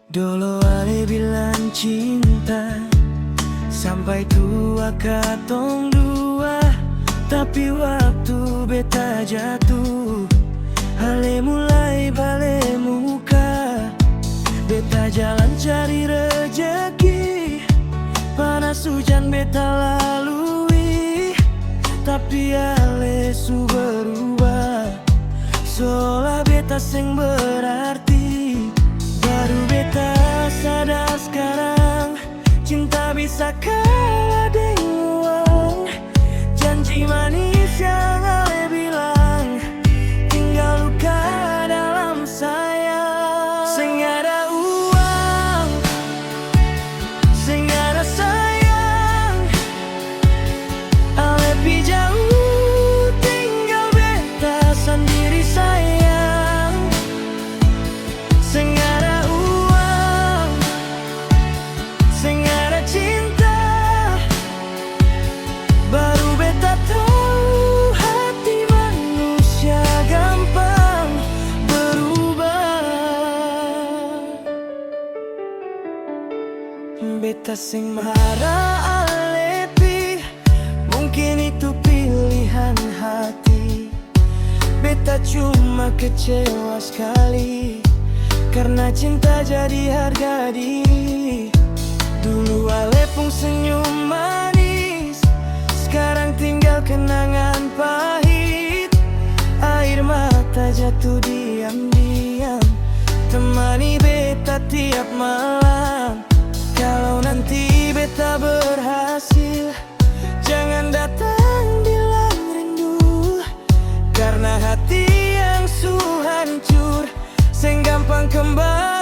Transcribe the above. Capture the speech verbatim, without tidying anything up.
Dolo ale bilang cinta sampai tua katong dua, tapi waktu beta jatuh, ale mulai bale muka. Beta jalan cari rejeki, panas hujan beta lalui, tapi ale su berubah. Seolah beta seng berarti. Baru beta sadar skarang, cinta bisa kalah deng uang. Janji manis yang ale bilang, tinggal luka dalam sayang. Seng ada uang, seng ada sayang, ale pi jauh, tinggal beta sandiri sayang. Seng ada uang, seng ada cinta, baru beta tau hati manusia gampang berubah. Beta seng mara ale pi, mungkin itu pilihan hati. Beta cuma kecewa skali karna cinta jadi harga diri. Dulu ale pung senyum manis, skarang tinggal kenangan pahit. Air mata jatuh diam-diam, temani beta tiap malam. Kalo nanti beta berhasil, jangan datang bilang rindu, karna hati yang su hancur seng gampang kembali.